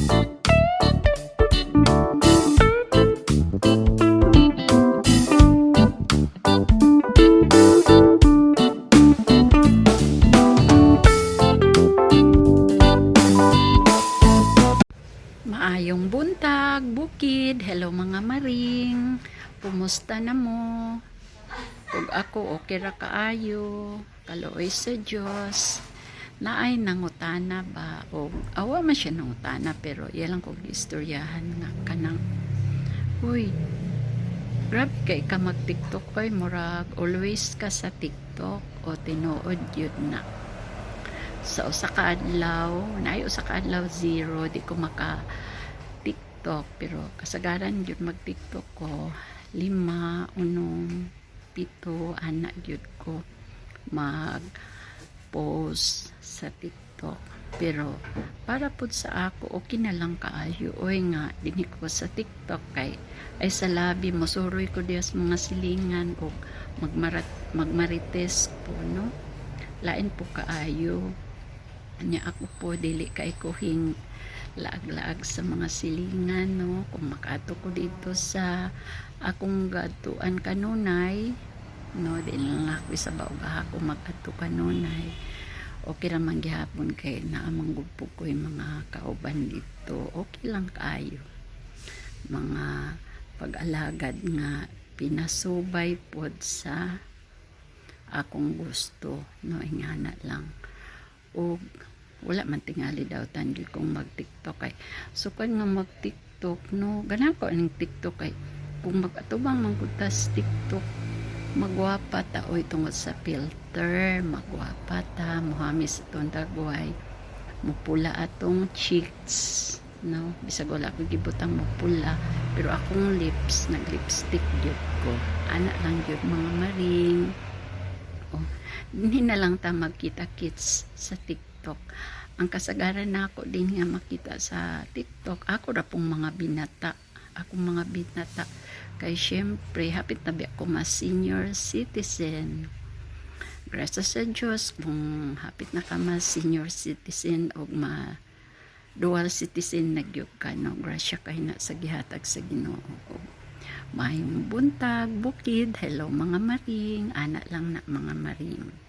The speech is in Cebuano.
Maayong buntag, bukid. Hello, mga maring. Kumusta na mo? Ug ako, okay ra kaayo. Kaluoy sa Dios. Naay nangutana ba o awa man siya nangutana, pero iya lang kog istoryahan nga kanang, "Uy, grabe kay ka mag TikTok oy, murag always ka sa TikTok." O tinuod yun na. Sa usa ka adlaw, naay usa ka adlaw zero, di ko maka TikTok, pero kasagaran gyud mag TikTok ko lima, unom, pito ana gyud ko mag post sa TikTok. Pero para pud sa ako, okay na lang kaayo oy nga dinhi ko sa TikTok kay ay sa labi mosuroy ko diya sa mga silingan og magmarat magmarites po, no? Lain po kaayo nya. Ako po, dili kay ko hing laag-laag sa mga silingan, no? Kung makaadto ko dito sa akong gatuan kanunay, no, di lang ako sa baog ako magadto kanunay, okay ra man gihapon kay naa man gud po ko yung mga kauban dito. Okay lang kaayo mga pag-alagad nga pinasubay pod sa akong gusto, no? Ingana lang. Og wala man tingali daw tan gyud kong mag TikTok kay sukad nga mag TikTok, no, ganahan ko aning TikTok kay kung mag-atubang man gud tas TikTok, magwapa ta oy tungod sa filter. Magwapa ta, muhamis atong dagway, mupula atong cheeks, no? Bisag wala ko gibutang mupula, pero akong lips, nag lipstick gyud ko. Ana lang gyud, mga maring. Oh, hindi na lang ta magkita kits sa TikTok. Ang kasagaran nako din nga makita sa TikTok, ako ra pong mga binata, akong mga binata kay syempre hapit na biya ko mas senior citizen. Grasya sa Diyos kung hapit na ka mas senior citizen o ma dual citizen na gyud ka, no? Grasya kay na sa gihatag sa Ginoo. Ug maayong buntag, bukid. Hello, mga maring. Ana lang na, mga maring.